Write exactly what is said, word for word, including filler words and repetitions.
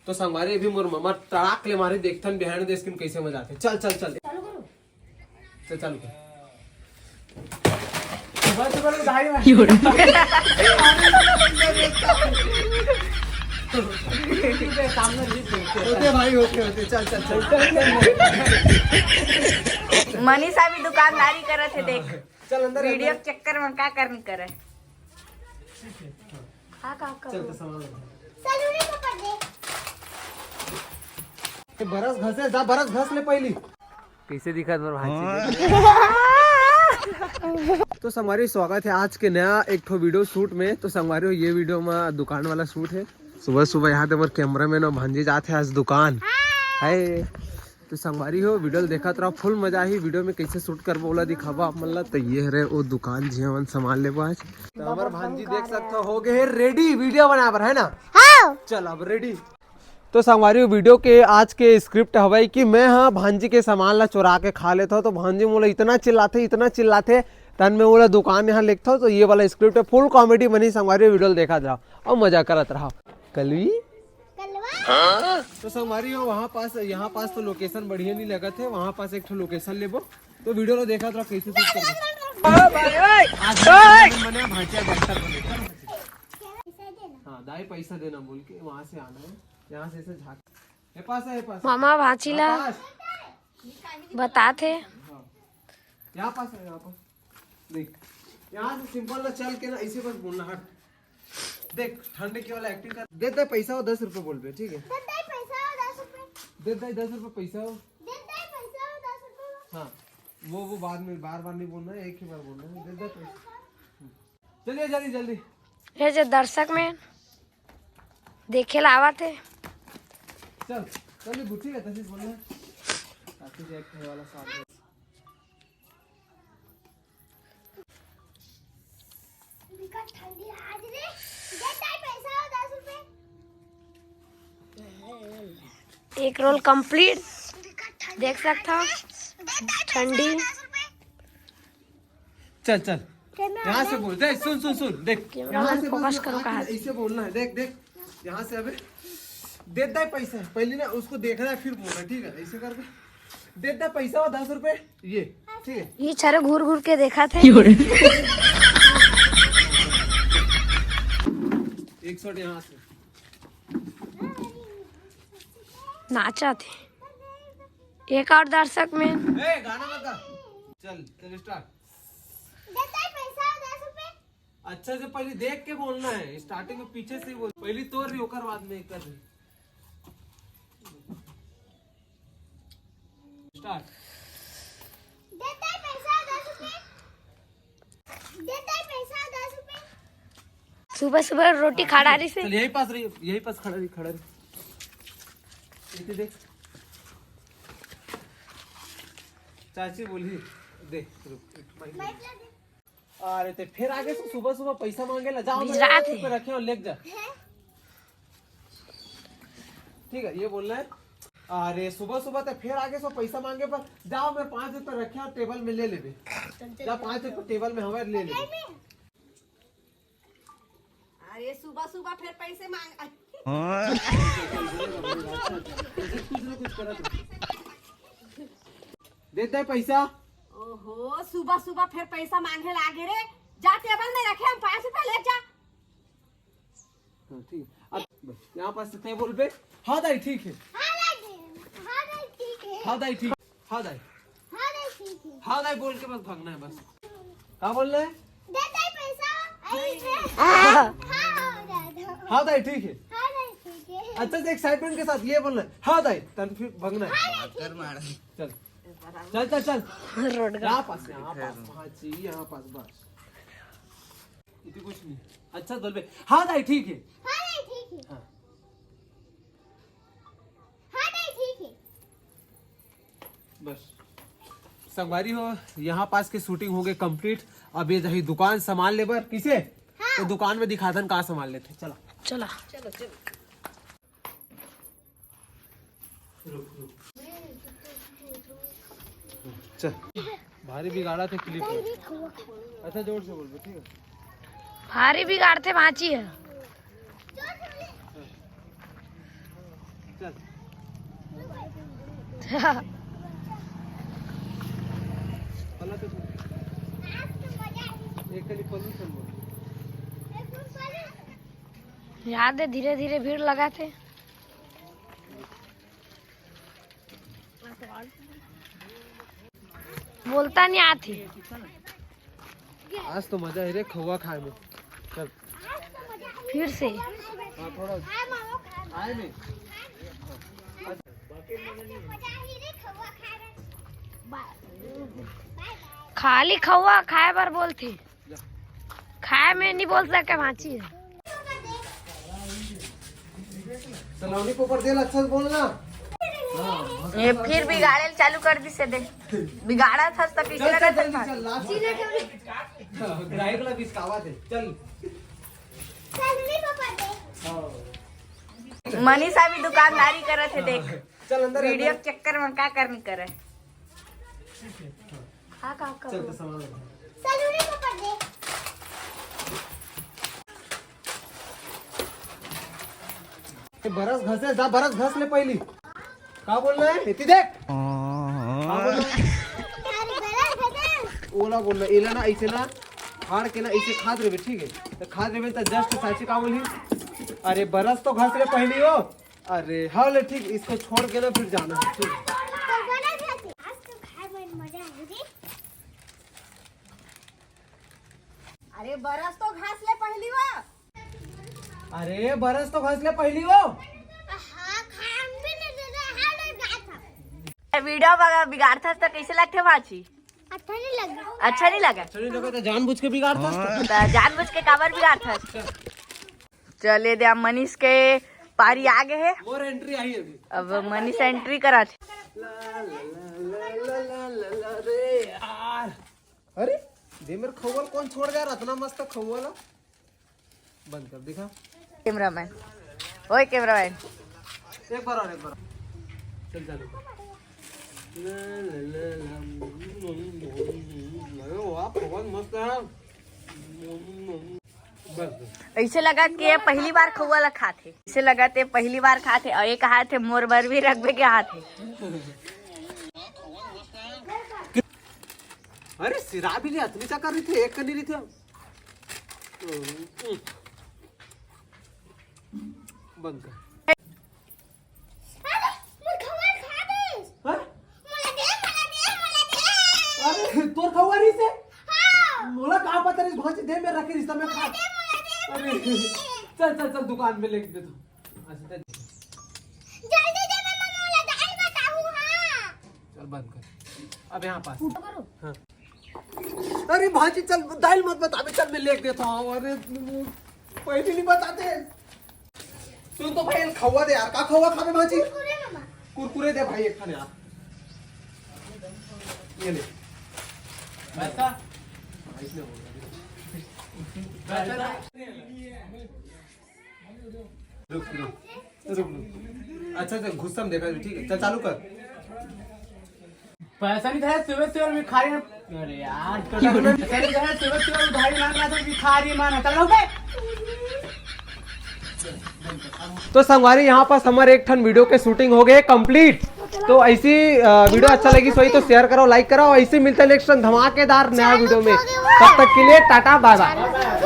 तो संगवारी, अभी मोर ममा तड़ाक ले मारे, देखथन behind the scene कैसे मजा आथे। चल चल चल, चल चालू कर। होते भाई, होते होते, चल चल चल। मनीषा भी दुकानदारी करत हे, देख। चल अंदर, वीडियो अंदर। चक्कर में का करनी करे। हाँ, का चल करो? तो सामान उठा। सलूनी को पढ़ दे। ये बरस घसे जा, बरस घस ले पहली। कैसे दिखत मोर भांची? तो संगवारी, स्वागत है आज के नया एक ठो वीडियो शूट में। तो संगवारी हो, ये वीडियो में दुकान वाला शूट है। सुबह सुबह यहाँ ते मोर कैमरामैन और भांजी जात है आज दुकान। हाय। तो संगवारी हो, वीडियो ल देखत रहो, फुल मजा आही। वीडियो में कैसे शूट करबो, ओला दिखाबो आप मन ला। तो ये हरे वो दुकान, जिहां मन सामान लेबो आज। तो हमर भांजी देख सकत हो, हो गए है रेडी वीडियो बनाए बर, है ना? हाँ। चल अब रेडी। तो संगवारी हो, वीडियो के आज के स्क्रिप्ट हवय कि मैं हा भांजी के सामान ला चुरा के खा लेथव। तो भांजी मोला इतना चिल्लाथे, इतना चिल्लाथे, तन में ओला दुकान यहाँ लेगथव। तो ये वाला स्क्रिप्ट है, फुल कॉमेडी बनी। संगवारी हो, वीडियो ल देखत रहो और मजा करत रहो। कलवी। कलवा। तो संगवारी हो, वहाँ पास, यहाँ पास तो लोकेशन बढ़िया नहीं लगत है, वहाँ पास एक ठो लोकेशन लेबो। तो वीडियो ला देखत रहो, कैसे शूट करबो। ओ भाई, ओए, आज ओए। बने भांचा डॉक्टर बने। हाँ, दाई पैसा देना बोल के वहाँ से आना है, यहाँ से ऐसे झाँक। ये पास है, ये पास है। मामा भांची ला हाँ, पास। बतात हे। हाँ। यहाँ पास है, यहाँ पास। देख, यहाँ से सिंपल ना चल के ना, ऐसे बस बोलना, हट। देख, ठंड के वाला एक्टिंग कर। दे दे पैसा हो, दस रुपये बोल बे, ठीक है? दे दे पैसा हो, दस रुपये। दे दे दस रुपये पैसा हो। दे दे पैसा हो, दस रुपये। हाँ, वो, वो बाद में, बार बार नहीं बोलना है, एक ही बार बोलना है। दे दे पैसा। चलिए जल्दी, जल्दी। ये जो दर्शक में देखे ला आवत हे। चल, चल, ये बुच्ची रहता है, बोलना है। काफी जो एक वाला साथ है। बिकट ठंडी आज रे, दे ताई पैसा हो दस रुपए। एक रोल कंप्लीट, देख सकता हो, ठंडी। चल, चल। कैमरा यहाँ से बोल, देख, सुन, सुन, सुन, देख। कैमरा यहाँ से फोकस बस करो आँख कहाँ? ऐसे बोलना है, देख, देख। यहाँ से अबे दे दे पैसा, पहले ना उसको देखना है, फिर बोलना, ठीक है? ऐसे करके दे दे पैसा और दस रुपए, ये, ठीक है? ये चारों घूर घूर के देखा थे। एक शॉट यहाँ से। नाचा थे। एक और दर्शक में। ए, गाना मत गा। चल, चल, स्टार्ट। दे दे पैसा, दस रुपए। अच्छा से पहले देख के बोलना है, स्टार्टिंग में पीछे से ही बोल। पहले तोर रही, ओकर बाद में कर रही। स्टार्ट। दे दे पैसा, दस रुपए। दे दे पैसा, दस रुपए। सुबह सुबह रोटी खा डारी से। चल, यही पास रही, यही पास खड़ा रही, खड़ा रही। इधर देख। चाची बोली, दे, रुक, एक माइक दे। माइक ला दे। अरे, ते फिर आगे से सुबह सुबह पैसा मांगे ला, जाओ, मैं गुजरात पाँच रुपए है। रखे हो, लेके जा। हैं? ठीक है, ये बोलना है। अरे, सुबह सुबह ते फिर आगे से पैसा मांगे, पर जाओ, मैं पाँच रुपए रखे हो, टेबल में ले लेबे। चल, चल, जा, चल, पाँच चल। रुपए टेबल में हमारे ले लेबे। अरे, सुबह सुबह फिर पैसे मांग। कुछ ना कुछ करा तू। दे दे पैसा। ओहो, सुबह सुबह फिर पैसा मांगे लागे रे। जा, टेबल में रखे हम, पाँच रुपए ले जा। हाँ, ठीक है। अब बस, यहाँ पास से तय बोल बे। हाँ दाई, ठीक है। हाँ दाई, हाँ दाई, ठीक है। हाँ दाई, ठीक। हाँ दाई। हाँ दाई, ठीक है। हाँ दाई बोल के बस भागना है बस। का बोलना है? दे दे पैसा। अरे, हाँ, हाँ, दादा। हाँ दाई, ठीक है। हाँ दाई, ठीक है। अच्छा से एक्साइटमेंट के साथ ये बोलना है, हाँ दाई, तन फिर भागना है। हाँ दाई, ठीक है। चल। चल, चल, चल। रोड का। यहाँ पास, यहाँ पास, हाँ जी, यहाँ पास, बस। इतनी कुछ नहीं। अच्छा, बोल बे। हाँ दाई, ठीक है। हाँ दाई, ठीक है। हाँ। हाँ दाई, ठीक है। बस। संगवारी हो, यहाँ पास के शूटिंग हो गए कंप्लीट। अब ये जाही दुकान सामान ले बर। किसे? हाँ। तो दुकान में दिखाथन का सामान लेथे। चला। चला। चलो, चलो। रुक, रुक। चल। भारी बिगाड़ा थे क्लिप। अच्छा, जोर से बोल बे, ठीक है? भारी बिगाड़थे भांची ह। चल। पल्ला तो सुन। एक कली पल्लू सुन बोल। याद है, धीरे धीरे भीड़ लगा थे। बोलता नहीं आती। आज तो मजा है रे खौवा खाए में। चल। फिर से। हाँ, थोड़ा आए में। खाली खौवा खाए बर बोलती, खाए में नहीं बोल सके भांची है। सलोनी पोपट तेल अच्छा से बोलना। ये फिर बिगाड़े चालू कर दी से दे। बिगाड़ा था तब चल, पिछला चल, का जल्दी था। चल, लास्ट। ग्राहक ला बिस्कावा दे। चल। मनीषा भी दुकानदारी करत है, देख। चल अंदर, वीडियो अंदर। चक्कर में का करनी करे। हाँ, का चल करो? तो सामान ला। सलोनी पोपट दे। ए, बरस घसे जा, बरस घस ले पहली। का बोलना है? इति देख। का बोलना है? अरे, बरस घसे। ओला बोलना, एला ना, ऐसे ना, फाड़ के ना, ऐसे खात रहे, ठीक है? तो खात रहे तो जस्ट साची का बोली, अरे, बरस तो घस ले पहली हो। अरे, हाँ, ले, ठीक, इसको छोड़ के ना फिर जाना है, ठीक। तो बरस घसे। आज तो खाए में मजा है रे। अरे, बरस तो घस ले पहली हो। अरे, बरस तो घस ले पहली हो। हाँ, खान भी नहीं देता, हाँ, ले जाता। वीडियो बगा-, बिगाड़थस तो कैसे लगथे भांची? अच्छा नहीं लगा। अच्छा नहीं लगा? अच्छा नहीं लगा तो जानबूझ के बिगाड़थस तो। तो जानबूझ के काबर बिगाड़थस? चले दे, अब मनीष के पारी आ गए है। मोर एंट्री आई अभी। अब मनीष एंट्री करा थे। ला, ला, ला, रे यार। अरे, दे मेरे खौवा ल कौन छोड़ गया? इतना मस्त खौवा ला। बंद कर, दिखा। कैमरामैन, ओए कैमरामैन। एक बार और, एक बार। चल, चालू कर। ला, ला, ला, ला। अरे वाह, बहुत मस्त है। बस, बस। ऐसे लगा कि ये पहली बार खौवा ला खात हे। ऐसे लगा ते पहली बार खात हे और ये कहा थे मोर बर भी रखबे के हाथ हे। अरे सिरा भी ले, अतनी चा कर रही थी, एक करनी रही थी। बंद कर। अरे, मोर खबर खा दे। हाँ? मोला दे, मोला दे, मोला दे। अरे, तोर खबर ही से? हाँ। मोला का पता रही, भौजी दे में रखे रिश्ता में खा। मोला दे, मोला दे, अरे, मोला दे। चल, चल, चल, दुकान में लेके दे तू। अच्छा, चल। जल्दी दे, मैं मोला दाई बताऊँ, हाँ। चल, बंद कर। अब यहाँ पास। करो। हाँ। अरे भांची, चल, दाई ल मत बताबे, चल, मैं लेके देता हूँ। अरे, पहले नहीं बताते। सुन तो भाई, खौवा दे यार, का खौवा खाबे भांची? कुरकुरे मामा। कुरकुरे दे भाई, एक ठन यार। ये ले। पैसा? हाँ, इसने बोला। पैसा? रुक, रुक, रुक, रुक। अच्छा, अच्छा, गुस्सा में देखा, ठीक है, चल, चालू कर। पैसा नहीं था, सुबह सुबह भिखारी। अरे यार, तो पैसा नहीं था, सुबह सुबह भिखारी मांग रहा था, भिखारी मांग रहा था, तो संगवारी, यहाँ पास हमारे एक ठन वीडियो के शूटिंग हो गए कंप्लीट। तो ऐसी, अ, वीडियो अच्छा लगी सोई तो शेयर करो, लाइक करो, और ऐसे मिलते हैं नेक्स्ट धमाकेदार नया वीडियो में। तब तक के लिए टाटा, बाय बाय।